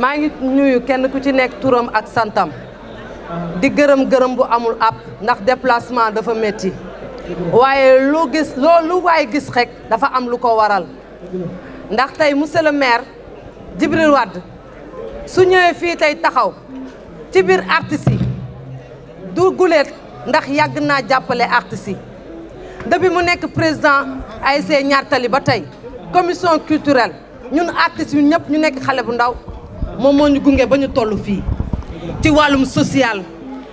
maa ngi nuyu kenn ku ci nekk turam ak santam di gërëm bu amul ab ndax déplacement dafa metti waaye lu waay gis rek dafa am lu ko waral ndax tey monsieur le maire Djibril Wade su ñëwee fii tey taxaw ci biir artistes yi du guleet ndax yàgg naa jàppale artistes yi depuis mu nekk président ASC Ñaar Tali ba tey commission culturelle ñun artistes yu ñëpp ñu nekk xale bu ndaw moom moo ñu gunge ba ñu toll fii ci wàllum social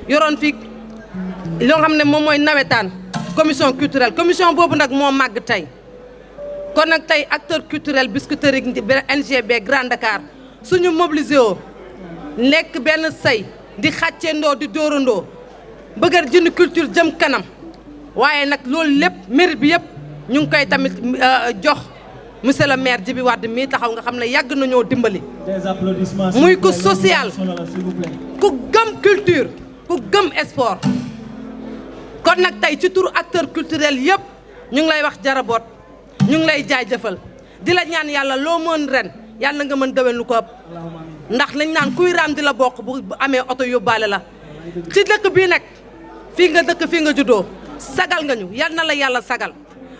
yoroon fii loo xam ne moom mooy nawetaan commission culturelle commission boobu nag moo màgg tey kon nag tey acteur culturel Biscuiterie NGB Grand Dakar suñu mobilisé woo nekk benn say di xàcceendoo di dóorandoo bëgg a jënd culture jëm kanam waaye nag loolu lépp mérite bi yëpp ñu ngi koy tamit jox monsieur le maire Djibi Wade mii taxaw nga xam ne yàgg nañoo dimbali muy ku social ku gëm culture ku gëm sport kon nag tey ci turu acteur culturel yëpp ñu ngi lay wax jaraboot ñu ngi lay jaajëfal di la ñaan yàlla loo mën ren yàlla nga mën déwén lu ko ëpp ndax lañ naan kuy raam di la bokk bu amee oto yóbbaale la ci dëkk bii nag fii nga dëkk fii nga juddoo sagal nga ñu yal na la yàlla sagal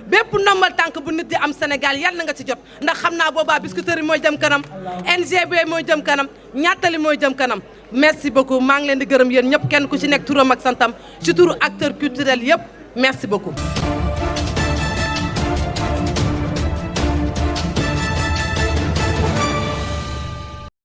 bépp ndombal tànk bu nit di am Sénégal yal na nga ci jot ndax xam naa boobaa Biscuiterie mooy jëm kanam NGB mooy jëm kanam Ñaar Tali mooy jëm kanam merci beaucoup maa ngi leen di gërëm yéen ñëpp kenn ku ci nekk turam ak santam ci turu acteur culturel yëpp merci beaucoup